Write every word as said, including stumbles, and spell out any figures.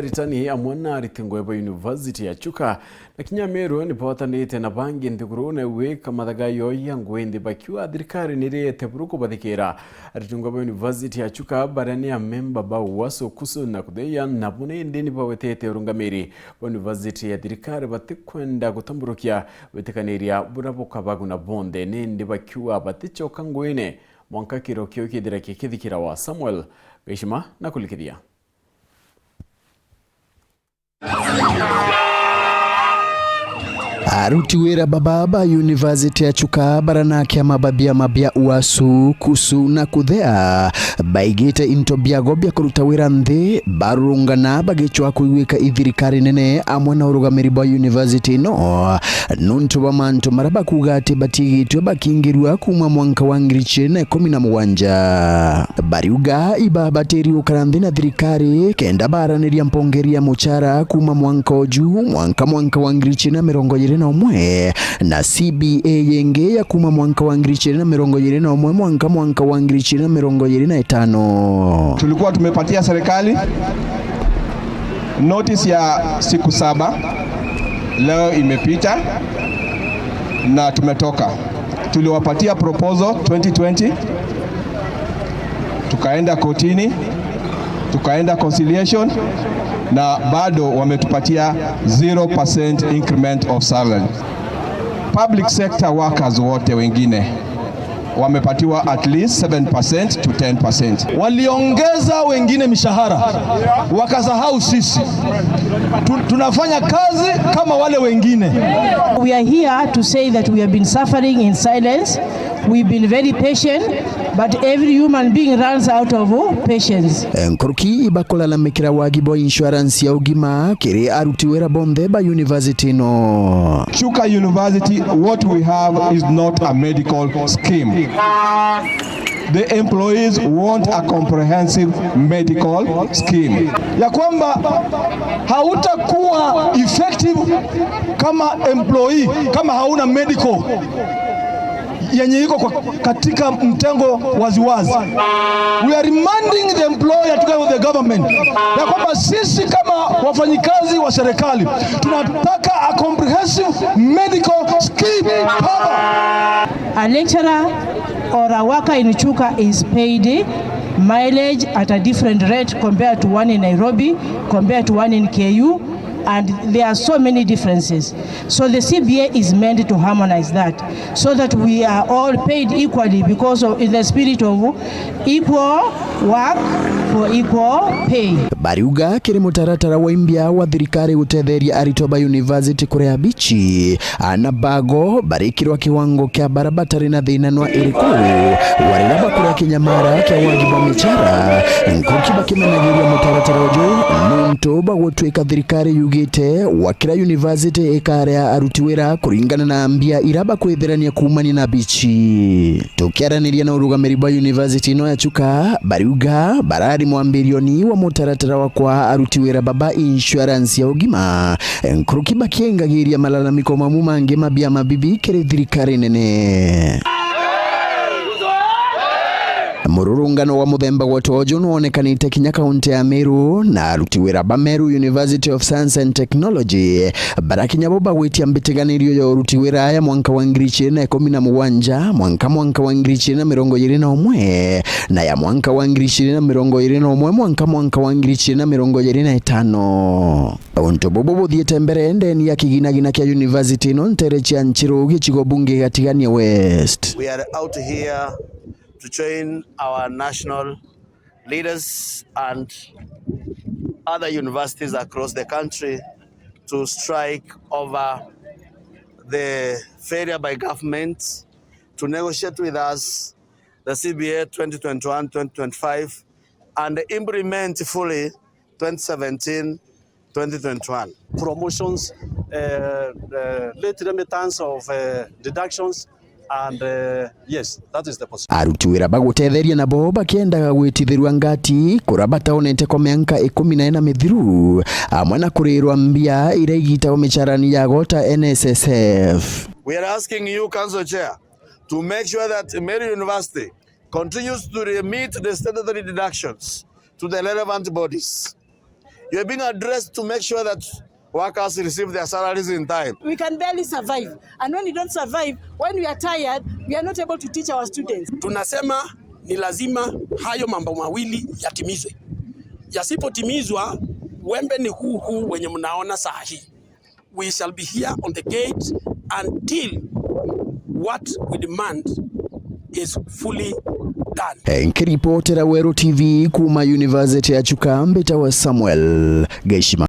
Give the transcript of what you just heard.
Aritani amwe na ariti ngugi ba University ya Chuka na kinya Meru ni bootanite na bangi nthigurune wika mathaga yoya ngugi nthi bakiuga thirikari ni riete buru kubathikira. Ariti ngugi ba University ya Chuka baria ni amemba ba UASU, KUSU na KUDHEA nabo nindi ni bawetete urungamiri ba University ya thirikari batikwenda gutamburukia witikaniria buria bukabaguna bonthe, nindi bakiuga batichoka nguine mwanka kiro kiu kithira kikithikira wa Samuel Gaishima na kulikithia. Aruti wira baba ba University ya Chuka baranakia mababia mabia UASU, KUSU na KUDHEA baigite into biago bia kuruta wira nthi, barurungana bagicwa kuigwika ithirikari nene amwe na urugamiri bwa university ino. Nuntu bwa mantu maria bakuuga ati batiigitue bakingirua kuuma mwanka wa ngiri igiri na ikumi na mugwanja. Bariuga ibabatiri gukara nthi na thirikari kenda baaraniria mpongeri ya muchara kuuma mwanka uju mwanka mwanka wa ngiri igiri na mirongo iri na umwe, na C B A yingi ya kuuma mwanka wa ngiri igiri na mirongo iri na umwe mwanka mwanka wa ngiri igiri na mirongo iri na itano. Tulikuwa tumepatia serikali notice ya siku saba, leo imepita na tumetoka. Tuliwapatia proposal twenty twenty, tukaenda kotini, tukaenda conciliation, na bado wametupatia zero percent increment of salary. Public sector workers wote wengine wamepatiwa at least seven percent to ten percent. Waliongeza wengine mishahara, wakasahau sisi. Tu-, tunafanya kazi kama wale wengine. We are here to say that we have been suffering in silence. We've been very patient, but every human being runs out of patience. Nkuruki ibakulalamikira wagi bwa insurance ya ugima kiri aruti wira bonthe ba university ino. Chuka University, what we have is not a medical scheme. The employees want a comprehensive medical scheme. Ya kwamba hautakuwa effective kama employee kama hauna medical yenye iko kwa, katika mtengo waziwazi. We are reminding the employer together with the government ya kwamba sisi kama wafanyikazi wa serikali tunataka a comprehensive medical scheme cover. A lecturer or a worker in Chuka is paid mileage at a different rate compared to one in Nairobi, compared to one in K U, and there are so many differences. So the C B A is meant to harmonize that so that we are all paid equally because of, in the spirit of equal work for equal pay. Bariuga kiri mutaratara wa imbia wa thirikari gutetheria aritwa ba university kuria bichi, ana bago barikirwa kiwango kia bara batari na thina nwa iriku, warira bakuria kinyamara kia wagi bwa michara, nkuruki bakimenagiria mutaratara uju nuntu bagutwika thirikari yugite wa kira university ikaria aruti wira kuringana na mbia ira bakwithirania kuumania na bichi. Tukiaraniria na urugamiri bwa university ino ya Chuka, bariuga barari mwambirioni wa mutaratara wa kwa aruti wira baba insurance ya ugima, nkuruki bakiengagiria malalamiko mamu mangi ma biama bibi kiri thirikari nene. Mururungano wa muthemba gwa toju nwonekanite kinya kaunti ya Meru, na aruti wira ba Meru University of Science and Technology barakinya bo bagwitia mbitiganirio ya uruti wira ya mwanka wa ngiri igiri na ikumi na mugwanja, mwanka mwanka wa ngiri igiri na mirongo iri na umwe, na ya mwanka wa ngiri igiri na mirongo iri na umwe, mwanka mwanka wa ngiri igiri na mirongo iri na itano. Untu bubu buthiite mbere ndeni ya kiginagina kia university ino ntere cia Nchiru, gicigo bunge gia Tigania West. We are out here to join our national leaders and other universities across the country to strike over the failure by government to negotiate with us the C B A twenty twenty-one twenty twenty-five and implement fully twenty seventeen twenty twenty-one. Promotions, uh, uh, late remittance of, uh, deductions, and, uh, yes, that is the position. Aruti wira bagutetheria nabo bakiendaga gwitithirua ngati kuria bataonete kwa mianka ikumi na ina mithiru, amwe na kurirwa mbia iria igitagwo micharani ya gota N S S F. We are asking you, Council Chair, to make sure that Meru University continues to remit the statutory deductions to the relevant bodies. You're being addressed to make sure that workers receive their salaries in time. We can barely survive. And when we don't survive, when we are tired, we are not able to teach our students. Tunasema ni lazima hayo mambo mawili yatimizwe. Yasipotimizwa, wembe ni huu huu wenye mnaona saa hii. We shall be here on the gate until what we demand is fully done. Nkiripotera Weru T V kuuma University ya Chuka, mbitawa Samuel Gaishima.